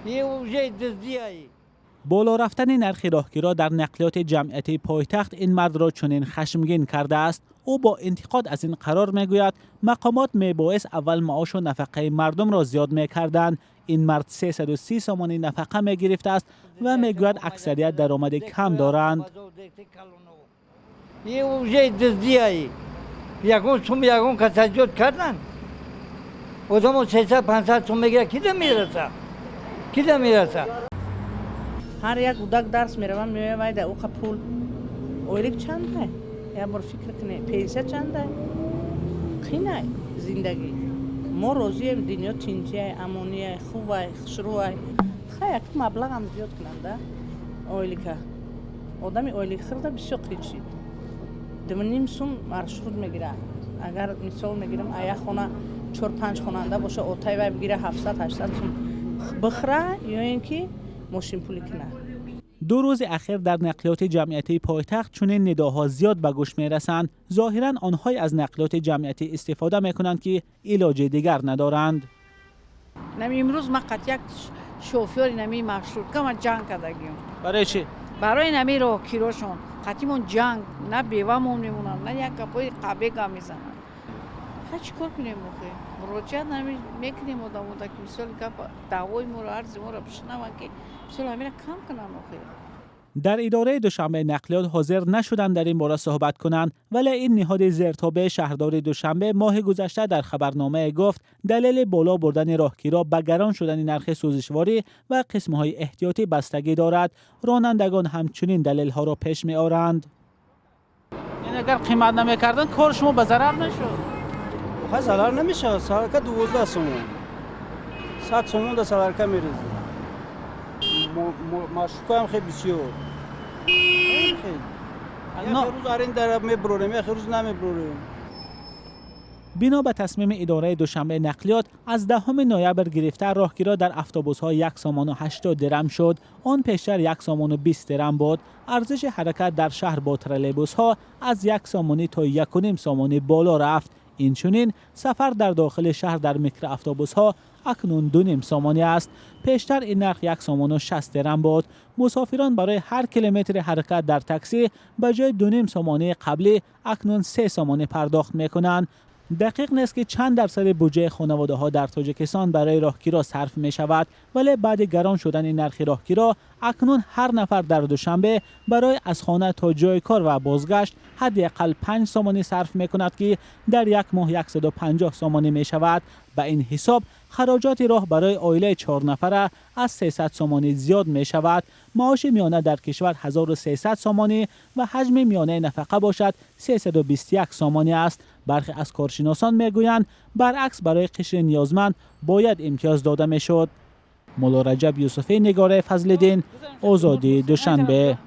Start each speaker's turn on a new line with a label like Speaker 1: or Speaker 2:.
Speaker 1: Уже дуздияи.
Speaker 2: Боло рафтани нархи роҳкиро дар нақлиёти ҷамъиятии пойтахт ин мардро чунин хашмгин кардааст. Ӯ бо интиқод аз ин қарор мегӯяд, мақомот мебоист аввал маошу нафақаи мардумро зиёд мекарданд. Ин мард 330 сомонӣ нафақа мегирифтааст ва мегӯяд, аксарият даромади кам доранд.
Speaker 1: Уже дуздияи. Ягон сум, ягон каса зиёд кардан? Одамо 300, 500 сум мегирад, кида мераса, кида мераса?
Speaker 3: Ҳар як кӯдак дарс меравам, меоя, вайда уқа пул. Ойлик чандай, як бор фикр кунед, пенсия чандай? Қинай зиндагӣ. Мо розием, дунё тинҷиай, амониай, хубай, хушрӯай. Хай, як маблағам зиёд кунанда ойлика. Одами ойлик хӯрда бисёр қин шид. 2,5 сум маршрут мегирад. Агар мисол мегирам, а як хона чор панҷ хонанда боша, отай вай бигира 700, 800 сум бихӯра ё ин ки мошинпулӣ кунад.
Speaker 2: 2 рӯзи ахир дар нақлиёти ҷамъиятии пойтахт чунин нидоҳо зиёд ба гӯш мерасанд. Зоҳиран, онҳое аз нақлиёти ҷамъиятӣ истифода мекунанд, ки илоҷи дигар надоранд.
Speaker 4: Нами имрӯз ман қат як шофёри нами маршрутка ман ҷанг кардагием.
Speaker 2: Барои чӣ?
Speaker 4: Барои нами роҳкирошон қатимон ҷанг. На бевамон мемонанд, на як гапҳои қабе гап мезананд. Ха, чӣ кор кунем охе? Муроҷиат мекунем одамода, ки мисоли гап даъвои моро, арзи моро бишнаванд, ки мисол ҳамира кам кунанд охе.
Speaker 2: Дар идораи Душанбе нақлиёт ҳозир нашуданд дар ин бора суҳбат кунанд, вале ин ниҳоди зертобеи шаҳрдори Душанбе моҳи гузашта дар хабарномае гуфт, далели боло бурдани роҳкиро ба гарон шудани нархи сӯзишворӣ ва қисмҳои эҳтиётӣ бастагӣ дорад. Ронандагон ҳамчунин далелҳоро пеш меоранд. Ин агар қимат намекарданд, кори шумо ба зарар мешуд?
Speaker 5: Хай, зарар намешавад. Солярка 12 сомон, 100 сомон да солярка мерезем. Маршруткаам хеле бисёр. Як рӯз аренда мебурорем, як рӯз намебурорем.
Speaker 2: Бино ба тасмими идораи Душанбе нақлиёт, аз 10 ноябр гирифта роҳкиро дар автобусҳо 1 сомону 80 дирам шуд. Он пештар 1 сомону 20 дирам буд. Арзиши ҳаракат дар шаҳр бо троллейбусҳо аз 1 сомонӣ то 1,5 сомонӣ боло рафт. Инчунин сафар дар дохили шаҳр дар микроавтобусҳо акнун 2,5 сомонӣ аст. Пештар ин нарх 1 сомону 60 дирам буд. Мусофирон барои ҳар километри ҳаракат дар таксӣ ба ҷои 2,5 сомонии қаблӣ акнун 3 сомонӣ пардохт мекунанд. Дақиқ нест, ки чанд дарсади буҷаи хонаводаҳо дар Тоҷикистон барои роҳкиро сарф мешавад, вале баъди гарон шудани нархи роҳкиро акнун ҳар нафар дар Душанбе барои аз хона то ҷои кор ва бозгашт ҳадди ақал 5 сомонӣ сарф мекунад, ки дар як моҳ 150 сомонӣ мешавад. Ба ин ҳисоб хароҷоти роҳ барои оилаи чорнафара аз 300 сомонӣ зиёд мешавад. Маоши миёна дар кишвар 1300 сомонӣ ва ҳаҷми миёнаи нафақа бошад 321 сомонӣ аст. Бархе аз коршиносон мегӯянд, баръакс, барои қишри ниёзманд бояд имтиёз дода мешуд. Мулло Раҷаб Юсуфӣ, Нигораи Фазлиддин, Озодӣ, Душанбе.